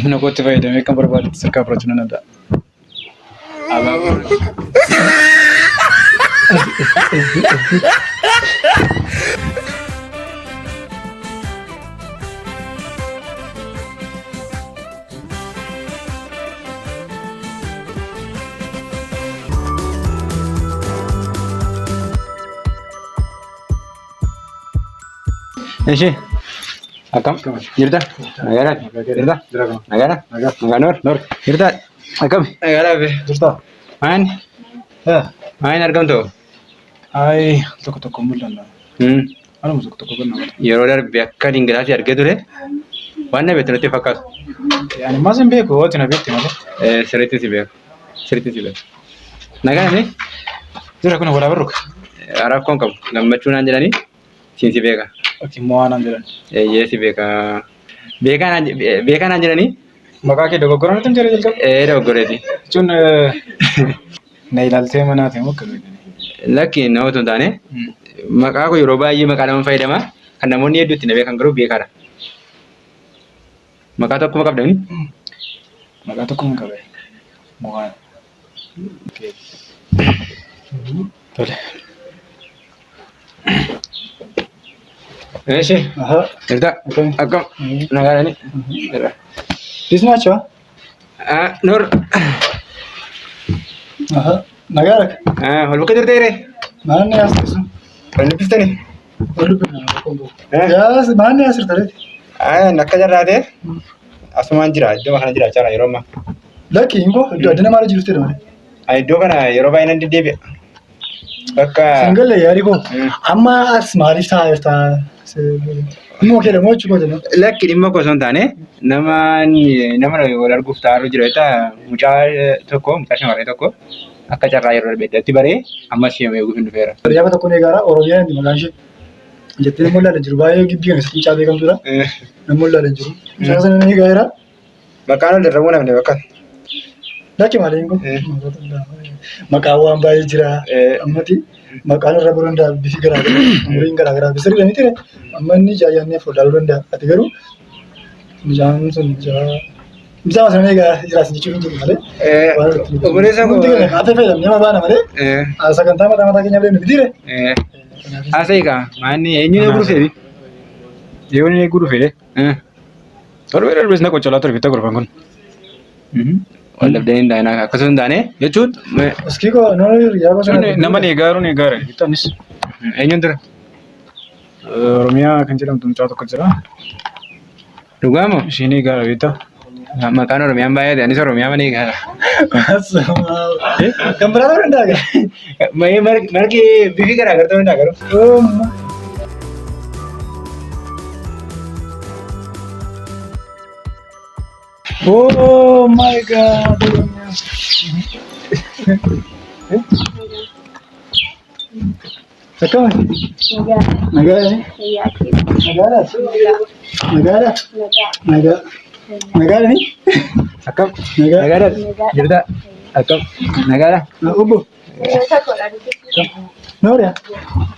Humna kootti fayyadamee kan barbaadetti sirkaa fudhachuu nan danda'a. Abaaboo. Ishee akkam jirta? Nagaadhaa? Jirta? Nagaadhaa? Nagaa noor? Jirta? Akkam? Nagaadhaa be. Jirta? Maayini? Maayini argamtu? Ayi tokko tokko mul'anna. Anuma tokko tokko ganna. Yeroo darbe akka dingilaatii argee ture waan na beektu natti fakkaatu. Ani maas hin beeku hooti na beekti malee. Sirriitti si beeku. Sirriitti si beeku. Nagaa ni? Jira kun walaa barruka. Rakkoon qabu. Gammachuu naan jedhanii siin si beeka. Okey mo'aa naan jedhan. Eeyyee si beeka. Beekaa naan beekaa naan jedhanii Maqaa kee dogoggora nutti hin jedhe jalqaba. ee dogoggoreeti. Jechuun na ilaaltee manaa ta'e moo akkamii? Lakki nama otoo hin taane maqaa koo yeroo baay'ee maqaa nama fayyadama. Kan namoonni hedduu itti na beekan garuu beekaadha. Maqaa tokkuma qabda mini? Maqaa tokkuma qabe. Mo'aa. Tole. Eeshi. Jirta? Akkam? Nagaadhani? Jirra. Disnaacha? Nur. Nagaadha. Wal bukkee turte ree? Maanni as teessu? Wal dubbiftani? Wal dubbifna. Yaas maanni as turte? Akka jarraatee asumaan jira iddoo kana jiraachaa jira yeroo ammaa. Lakki hin koo iddoo addana maal jirtu jedhama. Iddoo kana yeroo baay'ee nan deddeebi'a. Bakka Singalle yaadi koo amma as maaliif taa'aa jirta? Dhimma kee dha moo jechuu kooti? Lakki dhimma koo osoo hin taane nama nama wal arguuf taa'aa jira jecha mucaa tokko mucaa shamarree tokko akka carraa yeroo darbe iddootti baree ammas ishee eeguuf hin dhufeera. Gaafa tokko ni egaara Oromiyaan inni maqaan ishee jettee nama wallaalan jiru baay'ee gibbii kana keessatti mucaa beekamtuudha. Nama wallaalan jiru. Mucaa sana ni egaara. Maqaan ol irra namni bakka. Lakki maaliin kun? Maqaan waan baay'ee jira. Ammati maqaan irra buluu danda'a bifi garaagaraa umuriin garaagaraa bifa sirrii miti amma inni jaayyaannee fuuldaaluu danda'a. Ati garuu mucaan sun mucaa mucaa sana egaa jiraas jechuun hin jiru malee. Obboleessa koo. Hundi keenya kaatee fayyadamnee nama baana malee sagantaa mataa mataa keenyaa deemnu mitiire. Haasa'ii kaa maanni eenyuun eeguu dhufeefi? Yeroon eeguu dhufee torbee darbees na qoccolaa ture bitta gurbaan kun. Wal dhabdee hin taane akkasuma hin taane Jechuun Iskii koo noonu yaa gosa nama ni eegaaru ni eegaara jettaanis. Eenyuun ture? Oromiyaa kan jedhamtu mucaa tokko jira. Dhugaa moo? Isheen eegaara beektaa? Maqaan Oromiyaan baay'ate anis Oromiyaa malee eegaara. Kan biraa ta'uu danda'a gaa. Margi bifi garaa ta'uu danda'a garuu. Oh my God. Akkami? Nagaadha? Nagaadha? Nagaadha? Nagaa. Nagaadha ni? Akkam? Nagaa. Nagaadha? Jirta? Akkam? Nagaadha? Obbo. Nooriya.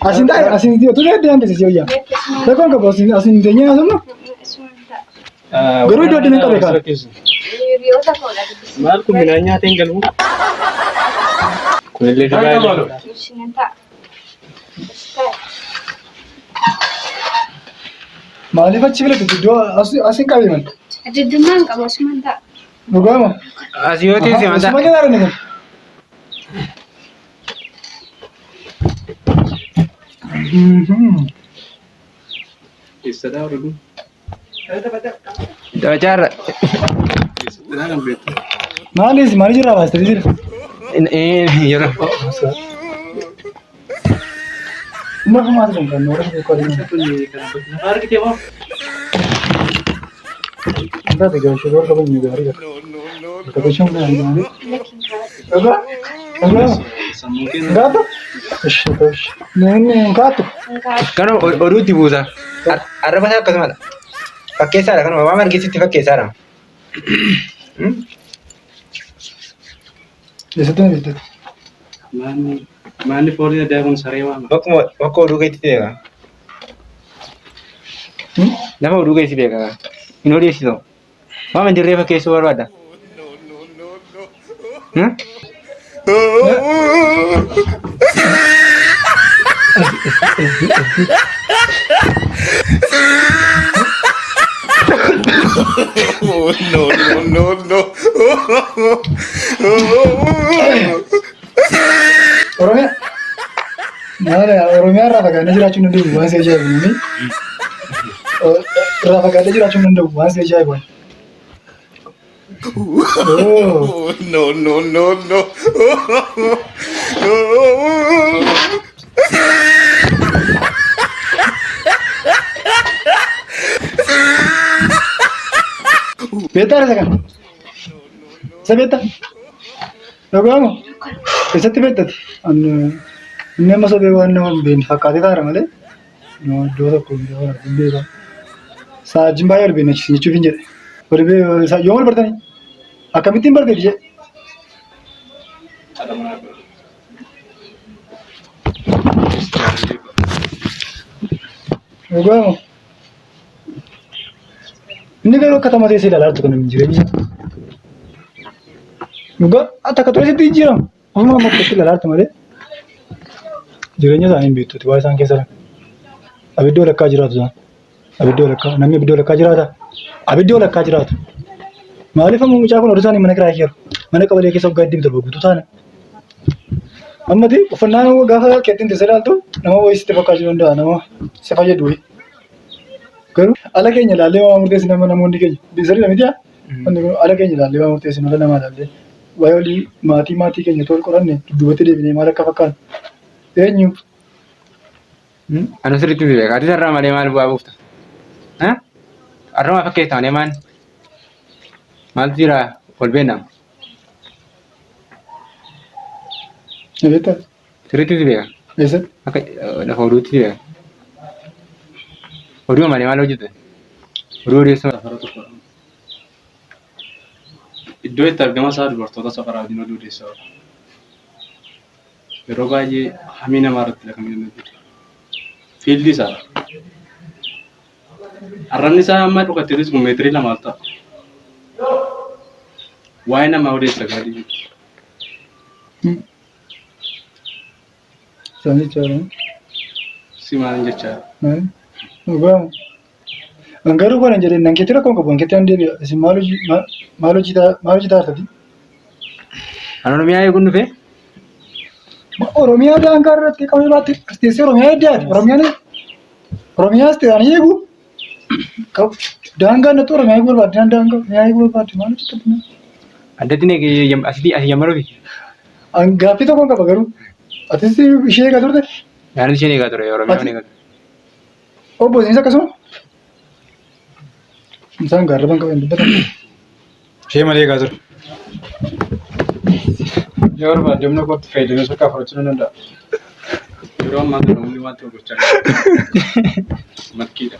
Asin taa'e asin utuu deebi'ee hambise si wayyaa. Rakkoon qabu asin asin teenyee haasofnu. Garuu iddoo addana qabe kaa. Maal kun midhaan nyaatee hin galuu? Kunillee dhugaa Maaliif achi filate iddoo asin qabe man? Addadummaan qabu asumaan ta'a. Dhugaama. Asii yoo teesse mataa. Asuma keessa arginu kun. Eessadhaa warri kun? Taphachaa Eessadhaa kan beektu? Maalis maal jirraa baastee jira? Yeroo. Nama maal kan kan warra beeku adii. Lafa argitee moo? Taate gaashee warra qaban gaarii qaba. Bakka gaarii malee. Dhugaa? Dhugaa? Sammuu keenya Ngaatu? Ishi ishi. Namni ngaatu? Kanuma oduu itti buusa. Arraba isaa akkasumadha. Fakkeessaadha kanuma waan argisitti fakkeessaadha. Eessatti na beekte? Maanni maanni foolii addaa kun saree waama. Bakkuma bakka oduu keetti beeka. Lafa oduu keessi beeka. Hin odeessitu. Waan hin jirree fakkeessuu barbaadda. Hmm? No, no, no, no. Oromiyaa. Maal Oromiyaa irraa fagaannee jiraachuu hin danda'u waan si ajaa'ibu namni. Irraa fagaannee jiraachuu hin danda'u waan si ajaa'ibu. Oh. No, no, no, no. Beektaa isa kana? Isa beektaa? Dhugaamoo? Eessatti beektati? Inni amma sobee waan nama hin beekne fakkaatee taara malee nama iddoo tokko hin beeku hin beekaa. Saajin baay'ee wal beekna jechuuf hin jedhe. Wal beeku yoom wal bartanii? Akkamittiin barte jedhe? Dhugaamoo? Inni garuu akka tamatee si ilaalaa jirtu kan hin jireenya. Dhugaa takka ture sitti jijjiiramu. Ofuma amma akkatti ilaalaa jirtu malee jireenya isaanii hin beektuuti waa isaan keessa jiran. Abiddi walakkaa jiraatu isaan. Abiddi walakkaa namni abiddi walakkaa jiraata. Abiddi walakkaa jiraatu. Maaliif amma mucaa kun horii isaanii mana kiraa jiru? Mana qabalee keessa waggaa 27 guutuu taana. Ammati uffannaan gaafa keettiin teessee ilaaltu nama wayii sitti fakkaachuu danda'a nama si fayyadu wayii. Garuu ala keenya ilaallee waa murteessina amma namoonni keenya. Sirriidha miti yaa? Wanti kun ala keenya ilaallee waa murteessina ala namaa ilaallee. Waa'ee olii maatii maatii keenya tol qoranne dudduubatti deebinee maal akka fakkaatu. Eenyu? Anu sirriitti si beeka. Ati sarara malee maal bu'aa buufta? Arruma fakkeessa malee maal? Maaltu jira ol beekna? Beektaa? Sirriitti si beeka. Eessatti? Akka lafa oduutti si beeka. Oduu malee maal hojjete? Oduu odeessuu Safara tokkodha. Iddoo itti argama isaa dubartoota safaraa wajjin oduu odeessaa oola. Yeroo baay'ee hamii namaa irratti kan inni hojjetu. Fiildi isaa. Arrabni isaa amma dhokatteetis kun meetirii lama ol ta'a. Waa'ee namaa odeessa gaarii miti. Isaan jechaadha. Si maal jechaa? Maal? Dhugaa. An garuu kana jedheen nan keetti rakkoon qabu an keetti nan deebi'a. Isin maal hojii maal hojii maal hojii taatati? An Oromiyaa eeguun dhufe. Oromiyaa daangaa irratti qabee baatti as teessee Oromiyaa eeggaati. Oromiyaan Oromiyaas ta'e ani eegu daangaa nattu Oromiyaa eeguu barbaadde daangaa Oromiyaa eeguu barbaadde maal hojii taatati? Addatti asitti asii jammaruufi. An gaaffii tokkoon qaba garuu. Atis ishee eegaa turte? Yaanis isheen eegaa ture Oromiyaa eegaa ture. Obbo isinis akkasuma? Isaan gaarraban qaban dubbatan. Ishee malee eegaa ture. Yoo barbaadde humna kootti fayyadamee soqaa fudhachuu nan danda'a. Yeroo ammaa kana humni waan ta'u gochaa jira. Malkiidha.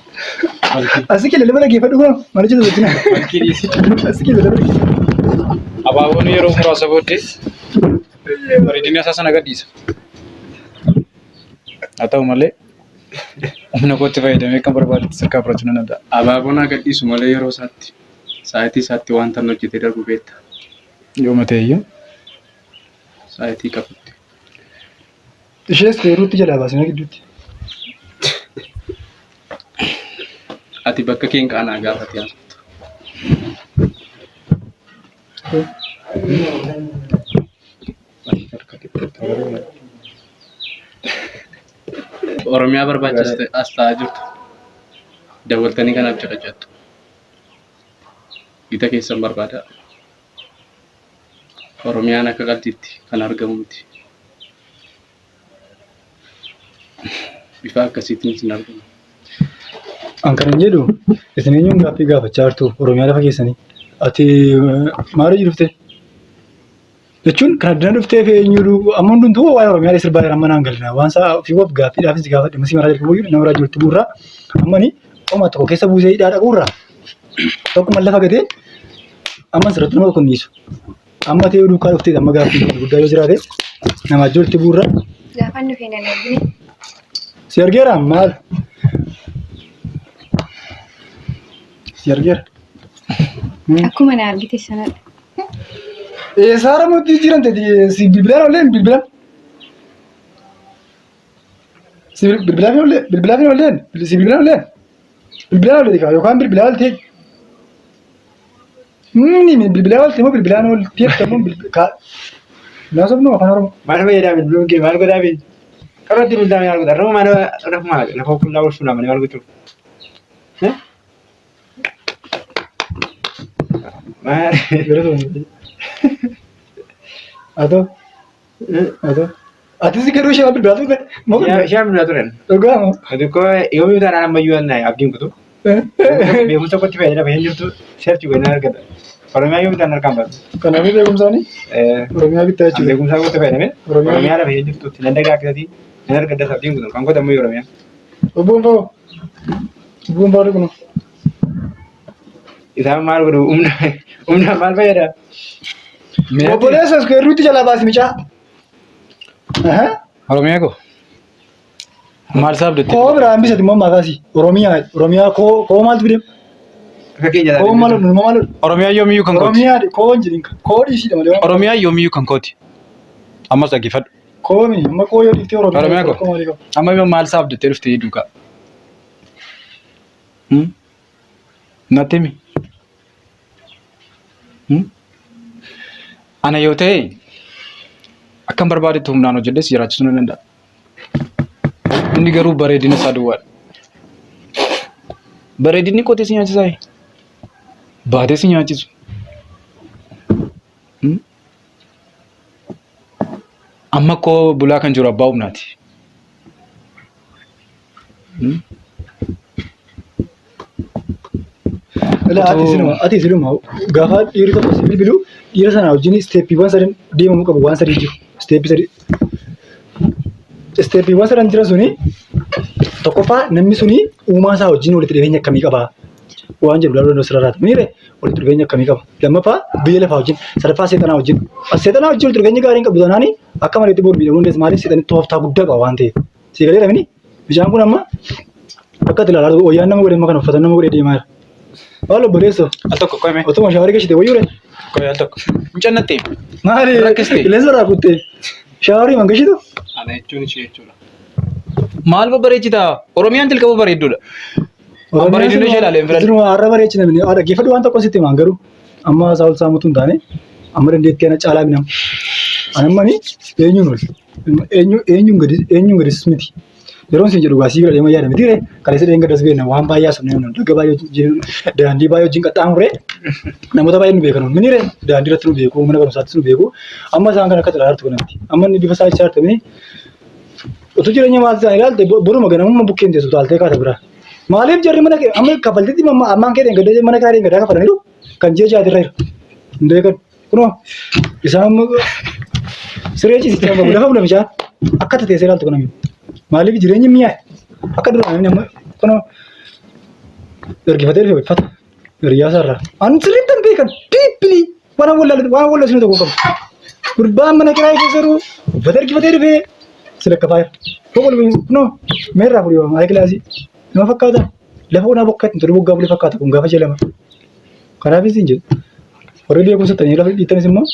Malkii. Asii kee lallaba dhaggeeffadhu kun maal hojjetu wajjin? Malkii dhiisi. Asii kee lallaba dhaggeeffadhu. Abaaboon yeroo muraasa booddee bareedina isaa sana gadhiisa. Haa ta'u malee humna kootti fayyadamee kan barbaadetti sirkaa fudhachuu nan danda'a. Abaaboon haa gadhiisu malee yeroo isaatti sa'aatii isaatti wanta inni hojjetee darbu beekta. Yooma ta'e iyyuu Sa'aatii qabutti. Ishees Beeruutti jalaa baasnee gidduutti. Ati bakka kee hin qaanaa gaafate haasoftu. Oromiyaa barbaachas as taa'aa jirtu. Dawwaltanii kanaaf caqacattu. Gita keessan barbaadaa. Oromiyaan akka qaldiitti kan argamu miti. Bifa akkasiitiin isin argamu. An kanan jedhu isin eenyuun gaaffii gaafachaa jirtu Oromiyaa lafa keessanii. Ati maal hojii dhufte? Jechuun kan addana dhuftee fi eenyuudhu amma hundumtuu waa'ee Oromiyaa sirbaa jira amma naan galina. Waan isaa ofii of gaaffiidhaafis gaafadhe masii maraa jalqabu iyyuu nama raajii walitti bu'uurraa amma ni qoma tokko keessa buusee hidhaa dhaquurraa tokkuma lafa gatee amma sirratti nama tokko hin dhiisu. Amma ta'ee duukaa dhuftee amma gaaffii guddaa yoo jiraate nama wajjin walitti bu'uurraa Gaafa inni dhufe nan argine. si argeera maal? Si argeera. Akkuma na argite sanadha. Eessaara mootii jiran ta'e si bilbilaan olleen bilbilaan. Si bilbilaan olleen bilbilaan olleen si bilbilaan olleen bilbilaan ollee kaa yookaan bilbilaan oltee. Inni bilbilaan oltee moo bilbilaan oltee moo kaa. Naasofnu afaan Oromoo. Maal fayyadaa bilbiluun kee maal godhaa bee? Qarratti bilbilaa maal godhaa? Rama maal rafu maal lafa qullaa oolchuu lama maal gochuuf? Maal? Atoo. Atoo. Atis garuu ishee bilbilaa turte. Moo Ishee bilbilaa turan. Dhugaa moo? Xiqqoo yoomii taanaan ammayyuu abdiin kutu. Beekumsa kootti fayyadama hin jirtu seerchi godina argata. Oromiyaa yoomii taanaan harkaan baatu. Kanaafuu beekumsaanii Oromiyaa bittaa jechuudha. Beekumsa kootti fayyadame Oromiyaa lafa hin jirtu nan dagaagsatii nan argaddas abdiin kutu kan godhamu Oromiyaa. Obboon fa'oo. Obboon fa'oo kun. Isaan maal godhu humna humna maal fayyada? Obboleessa iskeerruutti jalaa baasi micaa. Oromiyaa koo. Maal isaa abdattee? Koo biraa hambisati immoo maqaasi. Oromiyaa Oromiyaa koo koo maaltu fide? Fakkeenya Koo maal nu maal? Oromiyaa yoomiyyuu kan kooti. Oromiyaa koo hin jedhin koo dhiisiidha malee. Oromiyaa yoomiyyuu kan kooti. Ammas dhaggeeffadhu. Koo mini amma koo yoo dhiiftee Oromiyaa. Oromiyaa koo. Koo maalii qaba? Amma immoo maal isaa abdattee dhuftee duukaa? Natti himi. Ana yoo ta'e akkan barbaadetti humnaan hojjedhee si jiraachisuu nan danda'a. Inni garuu bareedina isaa duwwaadha. Bareedinni qotee si nyaachisaa? Baatee si nyaachisu. Amma koo bulaa kan jiru abbaa humnaati. Ilaa ati siluma ati siluma gaafa dhiirri tokko si bilbilu dhiira sana wajjin isteeppiiwwan sadan deemamuu qabu waan sadii jiru. Isteeppii sadii. Isteeppiiwwan sadan jiran suni tokkoffaa namni suni uumaa isaa wajjin walitti dhufeenya akkamii qaba waan jedhu ilaaluu danda'u sirraa miire walitti dhufeenya akkamii qaba. Lammaffaa biyya lafaa wajjin sadaffaa seexanaa wajjin. Seexanaa wajjin walitti dhufeenya gaarii hin qabdu taanaani akka maleetti boru miidhamuu dandeessa maaliif seexanni tooftaa guddaa qaba waan ta'eef. Sii galeera mini bishaan kun amma akka ati ilaalaa jirtu wayyaan nama godhee amma kana uffatan nama godhee deemaa jira. Maal obboleessoo Al tokko qoyme. otuma shaaworii gashite wayyuu ree. Qoy al tokko. Mucaan natti himi. Maali Rakkiste. qilleensa irraa kuttee shaaworii man gashitu. Ana jechuun ishee jechuudha. Maal babbareechita? Oromiyaan jalqaba bareedduudha. Bareedina ishee ilaalee hin filadhu. Siluma har'a bareechina mini dhaggeeffadhu waan tokko sitti himaan garuu amma saawul saamutu hin taane amma dandeettii ana caalaa minam. Ani amma eenyuun ol eenyu eenyuun gadi eenyuun gadis miti. Yeroon isin jedhu gaasii bira deema yaada miti ree kaleessa dheen gadas beekna waan baay'ee haasofne nu daga baay'ee wajjin daandii baay'ee wajjin qaxxaamurree namoota baay'ee nu beekan mini ree daandii irratti nu beeku mana barumsaattis nu beeku amma isaan kan akka ilaalaa jirtu kana miti amma inni bifa isaa ibsaa jirtu utuu jireenya maatii isaanii ilaalte boruma ganamuma bukkeen teessu taaltee kaata biraa. Maaliif jarri mana kee amma kaffaltiitti ammaan kee dheengadda mana kee dheengaddaa kaffalaniiru kan ji'a jaatirra jira. Hin beekan. Kunoo isaan siree ciisichaa qabu lafa bula bishaan akka teessee ilaaltu kana miti. Maaliif jireenyi mi'aaye akka duraan namni amma kunoo ergifatee dhufe uffata hiriyaa isaarraa. Ani sirriitti hin beekan diippilii waan wallaalu waan wallaalu tokko qabu. Gurbaan mana kiraayii keessa jiru uffata ergifatee dhufee si lakkafaa jira. Boqol kunoo meerraa fuudhee waama kilaasii nama fakkaata lafa onaa bokkaatti tolu boggaa bulee fakkaata kun gaafa jedhama. Kanaafis hin jedhu. Warri beekumsa ta'anii lafa dhiittanis immoo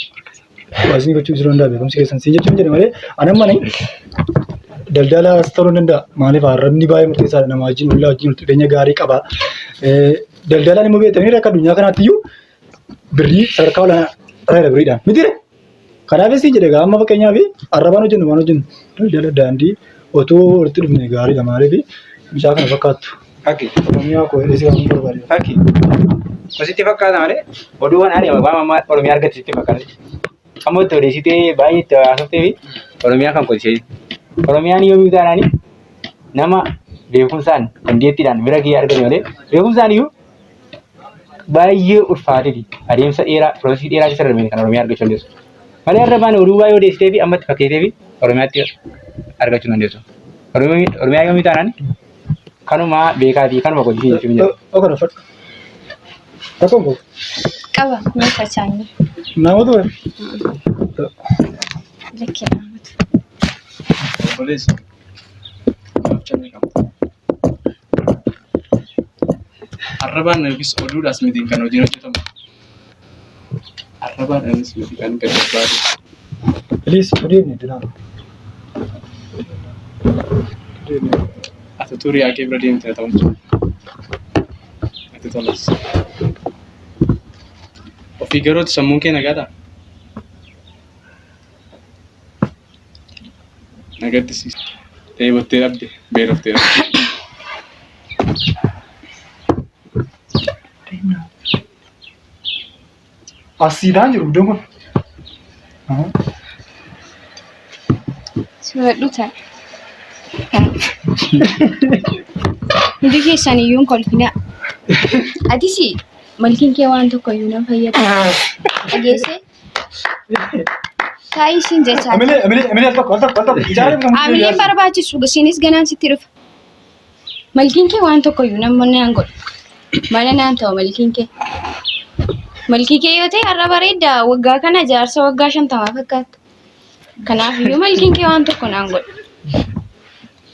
waasni gochuu isin danda'a beekumsi keessan siin jechuun jedhe malee ani amma daldalaas ta'uu danda'a. Maaliif arrabni baay'ee murteessaadha nama wajjin ollaa wajjin walitti dhufeenya gaarii qaba. Daldalaan immoo beektanii akka addunyaa kanaatti iyyuu birrii sadarkaa olaanaa irra birriidhaan miti ree. Kanaafis siin jedhe amma fakkeenyaaf arrabaan hojjennu waan hojjennu daldala daandii otoo walitti dhufne gaariidha maaliif mucaa kana fakkaattu. Fakki. Oromiyaa koo jedhee si waamuu barbaade. Fakki. Sitti fakkaata malee oduu waan ani waan amma Oromiyaa argatte sitti fakkaata. Amma itti odeessitee baay'ee itti haasoftee fi Oromiyaa kan qotisee. Oromiyaan yoomii taanaani nama beekumsaan dandeettiidhaan bira gahee argate malee beekumsaan iyyuu baay'ee ulfaateeti. Adeemsa dheeraa piroosesii dheeraa keessa darbee kan Oromiyaa argachuu dandeessu. Malee har'a baane oduu baay'ee odeessitee fi ammatti fakkeessitee fi Oromiyaatti argachuu dandeessu. Oromiyaa yoomii taanaan kanuma beekaa fi kanuma qotisii jechuun jira. Oo kana uffadhu. Rakkoon qabu. Qaba kunuunfachaanii. Namoota wayii. Lakkee naamatu. Obboleessa. Maaf calliqama? Arrabaan yookiis oduudhaas miti kan hojiin hojjetamu. Arrabaadhaanis miti kan gad barbaadu. Please, deemne dinaa. Ati utuu riyaa kee bira deemte ta'u hin jiru. Ati tolas. Ofii garuu sammuun kee nagaadhaa? Na gaddisiisa. Dheebottee dhabde, beeloftee dhabde. Asiidhaan jiru iddoon kun. Sirradhu ta'a. Hundi keessan iyyuu hin kolfinaa. Atis malkiin kee waan tokko iyyuu na fayyadu. Dhageessee? Taa'ii siin jechaa. Amilee, amilee, amilee al tokko, al tokko, al tokko. Ijaaree bifa Amileen barbaachisu isinis ganaan sitti dhufa. Malkiin kee waan tokko iyyuu nama naan godhu. Mana naan ta'u malkiin kee. Malkii kee yoo ta'e har'a bareedda waggaa kana jaarsa waggaa 50 fakkaata. Kanaaf iyyuu malkiin kee waan tokko naan godhu.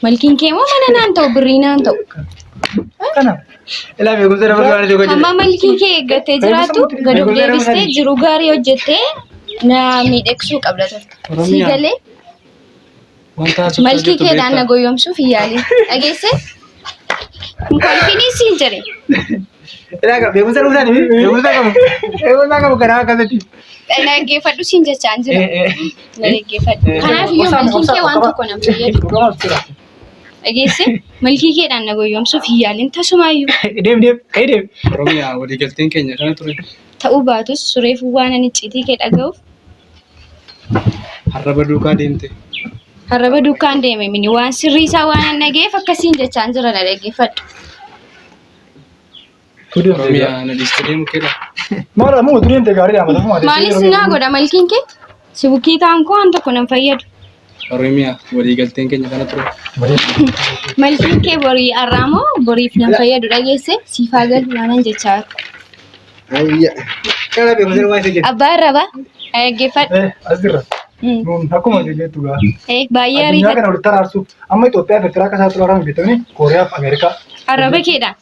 Malkiin kee immoo mana naan ta'u birrii naan ta'u. Kana. Ilaa beekumsa nama waan tokko Hamma malkii kee eeggattee jiraattu gad of deebistee jiruu gaarii hojjettee na miidhagsuu qabda turte. Sii Oromiyaa. galee Wanta haasoftaa malkii jirtu keedhaan na beektaa? goyyomsuuf hin yaalin. Dhageessee? Hin kolfinii siin jedhe. Ilaa beekumsa dhuunfaan beekumsa qabu. Beekumsa qabu karaa akkasitti. Na dhaggeeffadhu siin jechaan jira. Na dhaggeeffadhu. Kanaaf iyyuu malkiin kee waan tokko na fayyadu. Dhageessee? Malkii keedhaan na goyyomsuuf hin yaalin tasumaayyuu. Deem deem ka'ii deem. Oromiyaa waliigalteen keenya kana ture. Ta'uu baatus reefu waan ani icciitii kee dhaga'uuf Arraba duukaa deemte. Arraba duukaan deeme mini waan sirrii isaa waan an dhaga'eef akkasiin jechaan jira na dhaggeeffadhu. Oromiyaa na dhiiste deemu keedha. Maal ammoo utuu deemte gaariidha mata fumaa Maalis naa godha malkiin kee? Si bukkee ta'an koo waan tokko nan fayyadu. Oromiyaa waliigalteen keenya kana ture. Malkiin kee borii har'aa moo boriif nan fayyadu dhageesse siif haa galu waanan jechaa jiru. Kana beekumsa waan isa jedhu. Abbaa arrabaa dhaggeeffadhu. As jirra. Mm. Nuun akkuma jettu gaa. Baay'ee Addunyaa ariifadhu. kana walitti araarsuuf amma Itoophiyaa fi Eertiraa akka isaatti araaramu beektanii Kooriyaa fi Ameerikaa. Arraba keedhaan.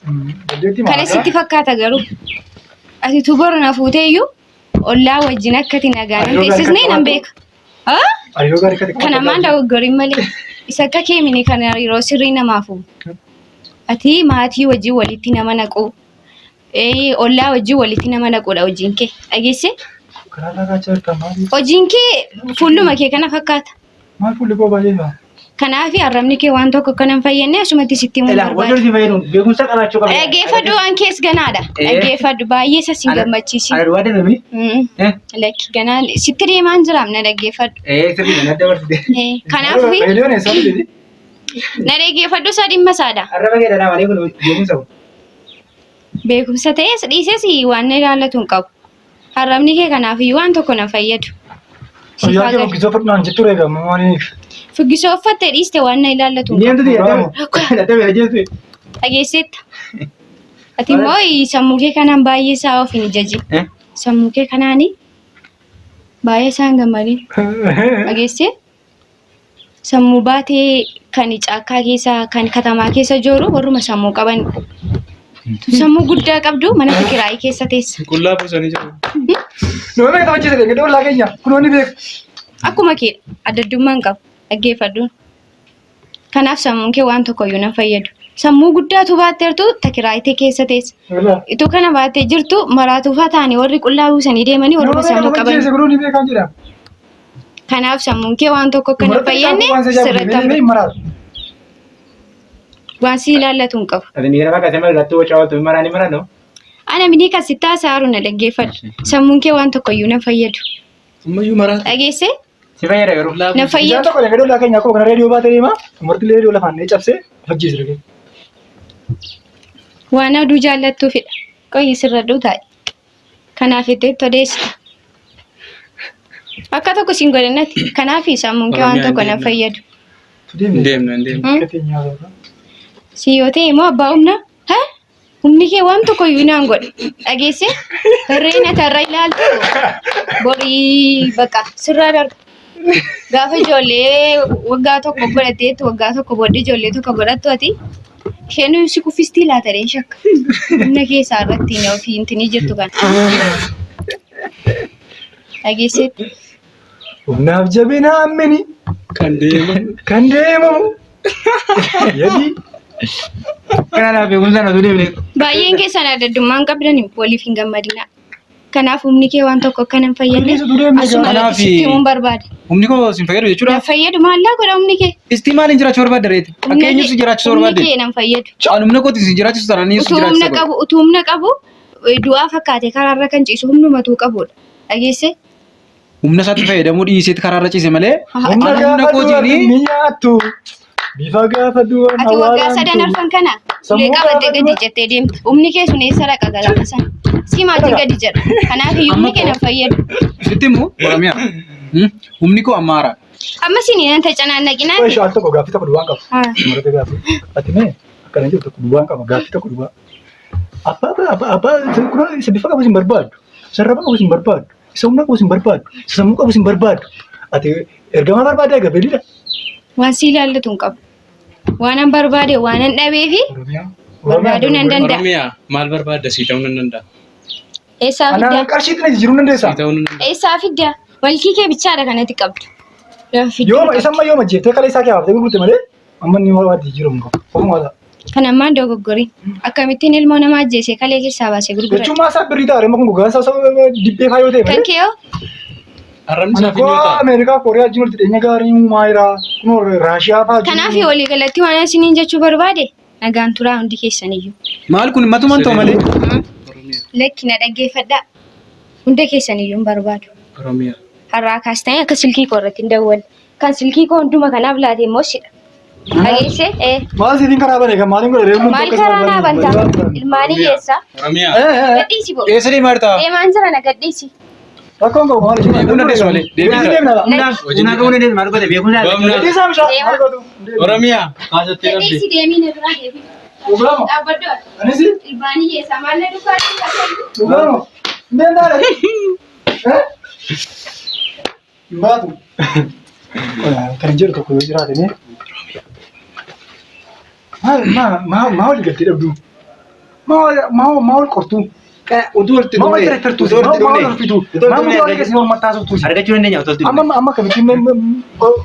Dandeettii Kana sitti fakkaata garuu. Ati tu boru na fuutee iyyuu ollaa wajjin akkati nagaa nan teessisnee nan beeka. Ah? Hariiroo gaarii akkati Kana maal dogoggoriin malee. Isa akka kee mini kan hariiroo sirrii namaaf uumu. Ati maatii wajjin walitti nama naquu. Ollaa wajjin walitti nama naquudha hojiin kee. Dhageessee? Karaa irraa kaachaa jirta maali? Hojiin kee fuulluma kee kana fakkaata. Maal fuulli koo baay'ee faa? Kanaaf arrabni kee waan tokko akka nan fayyadne asumatti sitti himuu Ilaa wanti barbaada. nuti fayyadu beekumsa qabaachuu qabna. Dhaggeeffadhu waan kees ganaadha. Dhaggeeffadhu baay'ee isa sin gammachiisin. Ana duwwaa deemee? Lakki ganaa sitti deemaan jiraam na dhaggeeffadhu. Sirrii na dabarsite. Kanaaf Reediyoon eessaa dhufeeti? na dhaggeeffadhu isa dhimma isaadha. Arraba kee dhanaa malee kun beekumsa kun. Beekumsa ta'es dhiises waan na ilaallatu hin qabu. Arrabni kee kanaaf iyyuu waan tokko na fayyadu. Siif Fayyaa haa kee galu. fuggisoo fudhnaan jettu reega maaliif? Fuggisoo uffatte dhiiste waan na ilaallatu hin qabu. Deemtu dadhabee ajjeesu. Dhageesseetta. Ati immoo sammuu kee kanaan baay'ee isaa of hin jajin. Sammuu kee kanaani baay'ee isaa hin gammadin. Dhageessee? Sammuu baatee kan caakkaa keessa kan katamaa keessa jooru warruma sammuu qaban. Tu sammuu guddaa qabdu mana kiraayii keessa teessa. Qullaa buusanii jiru. Nama meeqa taphachiisa deeggaree ollaa keenya kunoo ni beeka. Akkuma kee adda addummaa hin qabu dhaggeeffadhuun. Kanaaf sammuun kee waan tokkoyyuu nan fayyadu. Sammuu guddaatu baatteertu ta kiraayitee keessa teessa. Itoo kana baattee jirtu maraatuufaa ta'anii warri qullaa buusanii deemanii Nama warruma meeqa sammuu qaban. taphachiisa kunoo ni beekaa jedha. Kanaaf sammuun kee waan tokko akka hin fayyadne sirratti hambifadhu. Maraatu. Waan si ilaallatu hin qabu. Ati miira bakka sama irratti wacaa ooltu maraan ni maran Ana minii kan sitti haasa'aaru na dhaggeeffadhu. Sammuun kee waan tokko iyyuu na fayyadu. Ammayyuu maraata. Dhageessee? Si fayyada garuu. Na Ijaan fayyadu. tokko deeggaree ollaa keenya akkuma kana reediyoo baatee deema. Umarti reediyoo lafaan ni cabsee of ajjeese dhagee. Waan oduu jaallattuufidha. Qoyyi sirradhuu taa'i. Kanaaf itti odeessita. Akka tokko siin godhannati. Kanaaf sammuun kee waan Oromiyaan tokko na deemna. fayyadu. Hin deemna hin deemna. Si yoo ta'e immoo abbaa humna. Ha? Humni kee waan tokko iyyuu naan godhu. Dhageesse? Hirreen ati har'a ilaaltu borii bakka sirraa darba. Gaafa ijoollee waggaa tokko godhatteetti waggaa tokko booddee ijoollee tokko godhattu ati isheen si kuffistii laata jedheen shakka. Humna keessaa irratti ofii intinii jirtu kana. Dhageesseetti. Humnaaf jabina ammini Kan deeman. kan deemamu. Yadii. Kanaaf beekumsaan osoo deemne. Baay'een keessan addaddummaa hin qabdan waliif hin gammadina. Kanaaf humni kee waan tokko akka nan fayyadne Bilisa duree meeqa? asuma irratti Kanaaf- sitti himuun barbaada. Humni koo sin fayyadu jechuudha. Na fayyadu maallaa godha humni kee. Istii maaliin jiraachuu barbaadda reeti? Akka eenyu si jiraachisuu Humni barbaadde? kee nan fayyadu. Ani humna kootiin si jiraachisu taanaan eenyu si Utuu humna jiraachisa godha? qabu utuu humna qabu du'aa fakkaate karaarra kan ciisu humnumatuu qabudha. Dhageesse? Humna isaatti fayyadamuu dhiiseeti karaarra ciise malee Humna ani humna gaafa du'an kootiin ni nyaattu. Bifa gaafa du'an Ati waggaa sadan awwaalamtu. arfan kana ulee Sammuu qabattee gaafa gadi du'an- jettee deemta. Humni kee sun eessa dhaqa gaafa sana? Si maatiin gadi jedha. Kanaaf iyyuu humni kee nan fayyadu. sitti himu Oromiyaa. Humni koo amma haaraadha. Amma isin nan tacanaannaqinaa. Qoy al tokko gaaffii tokko duwwaan qaba. Haa. Murate gaaffii. Ati mee akkana jiru tokko duwwaan qaba gaaffii tokko duwwaa. Abbaa abbaa abbaa kunoo isa bifa qabus hin barbaaddu. Isa raba qabus hin barbaaddu. Isa humna qabus hin barbaaddu. Isa sammuu qabus hin barbaaddu. Ati ergamaa barbaaddaa egaa beelidha. Waan si ilaallatu hin qabu. Waanan barbaade waanan dhabee fi Oromiyaa. barbaaduu nan danda'a. Oromiyaa maal barbaadda sii ta'uu nan danda'a. Eessaa Anaa fiddaa? qarshiitti na jijjiiruu dandeessaa? Sii ta'uu nan danda'a. Eessaa fiddaa? Malkii kee bichaadha kanatti qabdu. Lafa fidduu Yooma hin isa qabdu. amma yooma jettee kalee isaa kee baaftee gurgurte malee amma inni waan jijjiiramu qabu. Ofuma ta'a. Kan ammaan dogoggori. Akkamittiin ilmoo namaa ajjeese kalee keessaa baasee gurgurate? Jechuun maa isaa birrii ta'a amma kun gogaan isaa osoo dibbee faa yoo ta'e Kan malee. kee hoo? Arrabni Ani isaa funyoo koo ta'a. Ameerikaa Kooriyaa wajjin walitti dhiyeenya gaarii uumaa jira. Kunoo Raashiyaa fa'aa wajjin. Kanaaf walii galatti waan isiniin jechuu barbaade nagaan turaa hundi keessaniyyuu. Maal kun matumaan ta'u malee. Oromiyaa. Lakki na dhaggeeffadhaa. Hunda keessaniyyuu hin barbaadu. Oromiyaa. Har'aa kaastanii akka silkii koo irratti hin dawwalle. Kan silkii koo hunduma kanaaf laate immoo sidha. Dhageessee? Ee. Maal siifin karaa bane kan maaliin godhe reemuun Maal karaa naa banta? Ilmaanii keessa. Oromiyaa. Gadhiisi boo. Eessa deemaa jirta? Deemaan jira na gadhiisi. Rakkoon qabu maal jechuudha? Deemuu dandeessu malee. Deemuu Deemuu deemna. Humnaa qabuun dandeessu maal godhe beekumsa Humna. Gadhiisaa bishaan. Maal godhu? Oromiyaa. Kaasattee dhabde. Gadhiisi deemii na biraa deebi. Dhugaama. Dhaabbadhu. Anis Ilmaanii keessa maal na duukaa dhugaama. Ndeen taane. Hin baatu. Kan jedhu tokko yoo jiraate mee. Maal maa maa maa wal galtee dhabduu? Maa maa maa wal qortuu? Utuu walitti Maa wal dhufne. tirattartuu? Utuu walitti Maa wal dhufne. horfituu? Utuu Maa walitti wal dhufne keessa morma taasiftuu? argachuu dandeenya utuu walitti Amma dhufne. amma akkamittiin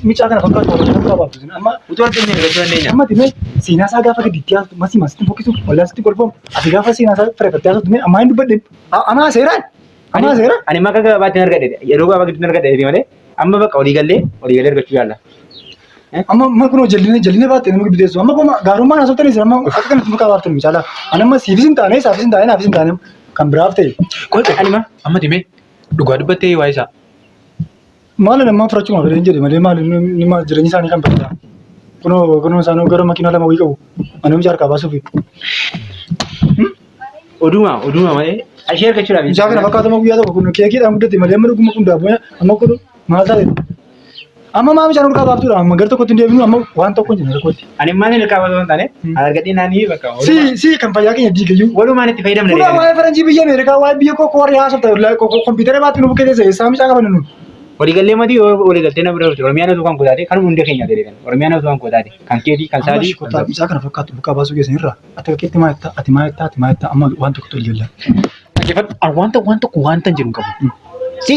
micaa kana fakkaatu wal qabaatu? Amma Utuu walitti dhufne argachuu dandeenya. amma timee seenaa isaa gaafa gadi itti haasoftu masii masitti fokkisu wallaan sitti kolfamu ati gaafa seenaa isaa fireeffattee haasoftu mee ammaa hin dubbadhe amaa seeraan amaa seeraan. Ani maka gabaabaatti hin argadhe yeroo gabaabaa gidduutti hin argadhe malee amma bakka olii gallee olii gallee argachuu yaalla. Amma amma kunoo jalline jalline baatte nama gidduu teessu amma kuma gaarummaan haasoftan isin amma akka kanatti mukaa baaftan micaala ani amma siifis hin taane isaafis hin taane naafis hin taane kan biraaf ta'e. Qoy ani ma amma dimee dhugaa dubbattee waa'ee isaa. Maal nama fudhachuu fedhan jedhe malee maal inni maal jireenyi isaanii kan bareeda. Kunoo kunoo isaan gara makiinaa lama wayii qabu. Ani namicha harkaa baasuufi. Oduma oduma malee ishee argachuudhaaf. Mucaa kana fakkaatama guyyaa tokko kun keekiidhaan guddate malee amma dhuguma kun daaboo amma kun maal taate. Amma maa mucaan harkaa baaftuudha amma gara tokkotti hin deebinu amma waan tokko hin jiru tokkotti. Ani maal hin harkaa baasuu hin taane ani argadhee naanii bakka Si si kan fayyaa keenya diigayyuu. walumaan itti fayyadamna. Kun waa'ee faranjii biyya Ameerikaa waa'ee biyya koo Kooriyaa haasofta kompiitara baatti nu bukkee teesse eessaa mucaa qaban nu. Waliigallee matii yoo waliigaltee nama bira dhufte Oromiyaan osoo kan kootaate kan hunda keenya ta'e kan Oromiyaan osoo kan kootaate kan keetii kan Amma saatii kan shikotaa mucaa kana fakkaattu buqqaa baasuu keessan irraa ati akka keetti maa jettaa ati maa jettaa ati maa jettaa amma waan tokko tolii galla. Dhaggeeffadhu ani wanta waan tokko wanta hin jiru hin qabu. Si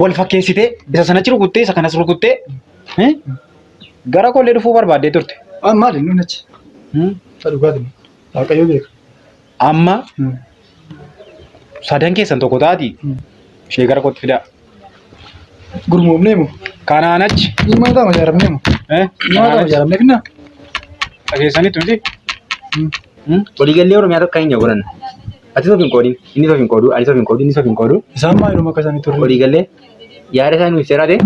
wal fakkeessitee isa sanatti rukuttee isa kanas rukuttee eh, gara koollee dhufuu barbaaddee turte. Ah maali inni achi? Ta dhugaatiin. Waaqayyo beeka. Amma sadan keessan tokko taati ishee gara kootti fidaa. Gurmuufnee moo? Kanaan achi Dhimma ta'ama jaaramnee moo? eh, Dhimma kanaan ta'ama achi jaaramnee finna? dhageessaniitu miti. Waliigallee Oromiyaa tokko keenya godhanna. Ati of hin qoodin, inni of hin qoodu, ani of hin qoodu, inni of hin qoodu. Isaan maal yeroo akka isaanii turre? Waliigallee yaada isaa nuuf seeraa ta'e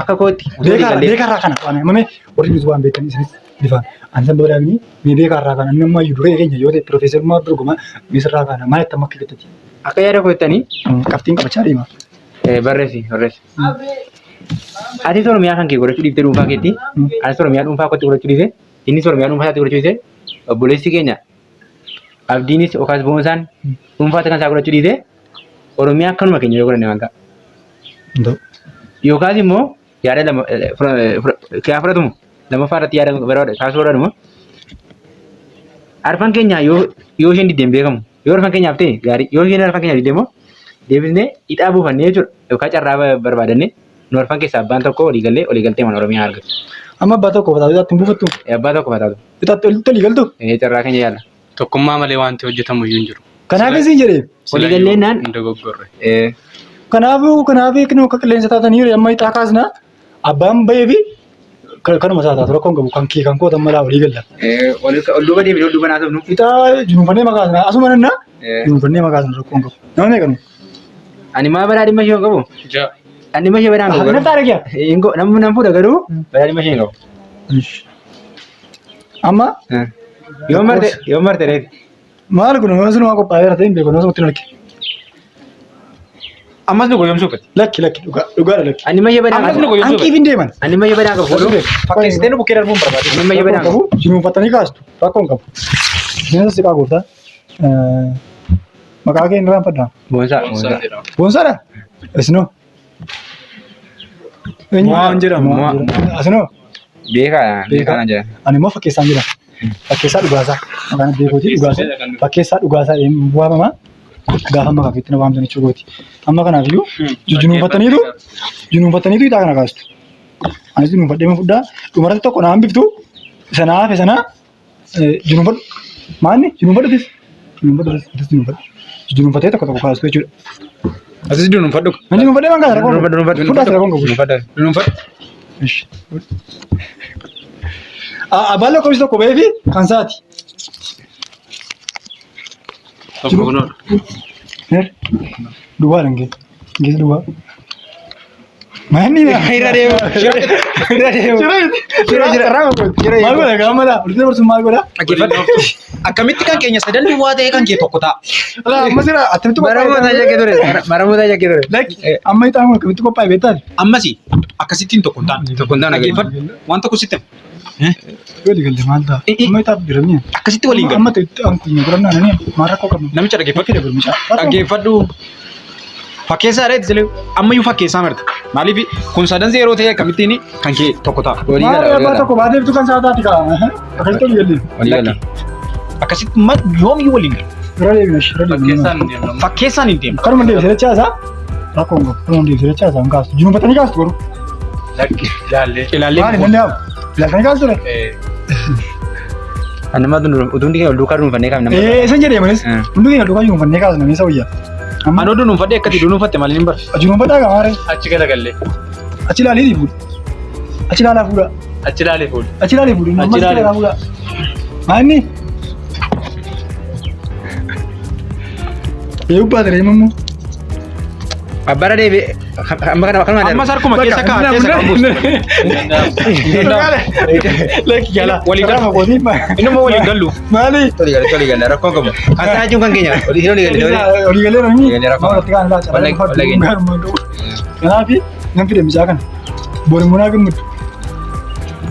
akka kootti Beekaa waliigallee beekarraa kana waan mamee warri nuti waan beektan isinis bifaan ani san booda mee beekarraa kana inni ammaa iyyuu duree keenya yoo ta'e piroofeesarummaa dorgomaa misirraa kana maal itti amma akka jettati akka yaada koottanii qabxiin qabachaa deema. barreessi barreessi. Atis Oromiyaa kan kee godhachuu dhiiftee dhuunfaa keetti, anis Oromiyaa dhuunfaa kootti godhachuu dhiise, innis Oromiyaa dhuunfaa isaatti godhachuu dhiise, obboleessi keenya Abdiinis yookaas Boonsaan dhuunfaatti kan isaa godhachuu dhiise, Oromiyaa akkanuma keenya yoo godhanne waan ta'a. Yookaas immoo yaada lama kiyaa fudhatumu lammaffaa irratti yaada barbaada kaasuu barbaadamu. Arfan keenya yoo yoo isheen diddeen beekamu yoo arfan keenyaaf ta'e gaarii yoo isheen arfan keenyaaf didde immoo Deebisnee ixaa buufannee jechuudha. Yookaan carraa barbaadannee nu arfan keessaa abbaan tokko walii gallee walii galtee mana Oromiyaa argatu. Amma abbaa tokko fataa ixaatti hin buufattu. Abbaa tokko fataatu. Ixaatti olitti olii galtu. Carraa keenya yaala. Tokkummaa malee wanti hojjetamu iyyuu hin jiru. Kanaaf isin jedhee. Walii gallee naan. Hin dogoggorre. Kanaafuu kanaaf kinoo akka qilleensa taatanii amma ixaa kaasna abbaan bahee fi kanuma isaa taatu rakkoon qabu kan kee kan kootan malaa walii galla. Ol duuba deemnee ol duuba naasofnu. Ixaa junuunfannee makaasna asuma nanna junuunfannee makaasna rakkoon qabu. Nama meeqa nu? Ani maa badaa dhimma ishee hin qabu. Ja'a. Ani dhimma ishee badaa hin qabu. Namni taa'ee jira. Namni nan fuudha garuu badaa dhimma ishee hin qabu. Amma Yoo marte yoo marte reeti. maal kun nama sinumaa qophaa'eera ta'e hin beeku nama sumatti hin arge. Ammas nu goyoomsuu fedhe. Lakki lakki dhugaa dhugaadha lakki. Ani dhimma ishee badaa hin Ammas nu qabu. goyoomsuu Hanqiif fedhe. hin deeman. Ani dhimma ishee badaa hin qabu. Fuudhuu. Fakkeessitee nu bukkee darbuun barbaade. Ani dhimma ishee badaa hin qabu. Junuunfatanii kaastu rakkoo hin qabu. Bineensa siqaa gooftaa. Maqaa kee hin irraanfadhaa. Boonsaa. Boonsaa jedhama. Boonsaadha? Isinoo. Mo'aan jedhama. Asinoo. Beekaa beekaa naan jedhan. Ani immoo fakkeessaan jira. Fakkeessaa dhugaasaa. Maqaan beekootii dhugaasaa. Fakkeessaa dhugaasaa waamama. Gaafa maqaa keetti na waamtan jechuu kooti. Amma kanaaf iyyuu junuunfataniitu junuunfataniitu ixaa kana kaastu. Anis junuunfadhee ma fudhaa. Dhumarratti tokko na hambiftu. Isa na hafe sana junuunfadhu. Maanni junuunfadhutis. Junuunfadhutis. Atis junuunfadhu. Junuunfatee tokko tokko kaastu jechuudha. Asis dunuunfadhu. Nan junuunfadhee man kaasa rakkoon Dunuunfadhu dunuunfadhu. Fudhaas rakkoon qabu. Dunuunfadhu. Dunuunfadhu. Ishi. Abbaan lakkoofsi tokko ba'ee fi kan saati. Tokko kunoodha. Duwwaa dhangee. Geessi duwwaa. Maanni Irra deemu. Irra deemu. Jira jira. Maal godha gaafa mala? Walitti dabarsuun maal godha? Dhaggeeffadhu. Akkamitti kan keenya sadan duwwaa ta'ee kan kee tokko ta'a. Alaa amma sira attamitti Baramoota shakkii ture. Baramoota shakkii ture. Lakki amma ixaan kun akkamitti qophaa'e beektaa? Ammas akkasittiin tokko hin taane. Tokko hin taane. Dhaggeeffadhu. Waan tokko sitti hima. Walii galle maal ta'a? Amma ixaaf diramni. Akkasitti waliin galu. Amma itti kun godhannaa nani maal rakkoo qabna? Namicha dhaggeeffadhu. Fide gurmicha. Dhaggeeffadhu. Fakkeessaa dha itti ammayyuu fakkeessaa marta. Maaliif kun sadan zeeroo ta'e akkamittiin kan kee tokko ta'a. Walii Maal gala. abbaa tokko baatee bitu kan isaa taati kaa. Akkasitti walii galle. Walii gala. Akkasitti yoomiyyuu waliin galu. Bira deebina bira deebina. Fakkeessaan hin deemnu. Fakkeessaan hin deemu. Kanuma deebisee dachaa isaa rakkoo hin qabu. Kanuma deebisee dachaa isaa hin kaastu. Junuunfatanii kaastu garuu. Lakki ilaallee. Ilaallee Maal hin danda'amu? Ilaaltanii kaastu ture? Ani nama utuu hundi keenya ol duukaa dunuunfannee kaafna. Ee isan jedhee manis hundi keenya duukaa junuunfannee kaasna meeshaa wayya. Amma Anoo dunuunfadhee akkati dunuunfatte malee hin barre. junuunfadhaa qamaare Achi galagallee. achi ilaalii fuudha. Achi ilaalaa fuudha. Achi ilaalee fuudhu. Achi ilaalii fuudha. Amma Achi achi ilaalii. ilaalaa fuudha. Maanni? Ee ubbaate reema immoo. Abbara deebi'e. Amma kana kanuma Ammas harkuma keessa kaa'aa keessa kan buustu. Lakki jala. Walii galu. Innuma waliin gallu. Maali? Toli gala toli gala rakkoon qabu. Kan isaa jechuun kan keenya. Olii olii gala olii. Olii galee namni. Olii galee rakkoo. Walitti kaan laa carraa Wallagge- wallagge. gaarummaa qabu. Kanaaf nan fide mucaa kana. Bori munaa gammadu.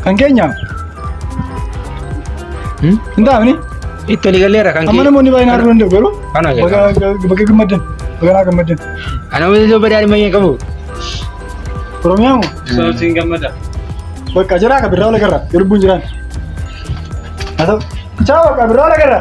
Kan keenya. Hin taa'amni. Itti olii galeera kan Amma keenya. namoonni baay'een arguu danda'u garuu. Kana Baga baga gammaddan. Baga naa gammaddan. Ana waliin iddoo badaa dhimma hin qabu. Oromiyaa moo? Soosiin gammada. Bakka jiraa ka birraa wal agarra. Yoo lubbuun jiraan. Haa ta'u. Chaa bakka birraa wal agarra.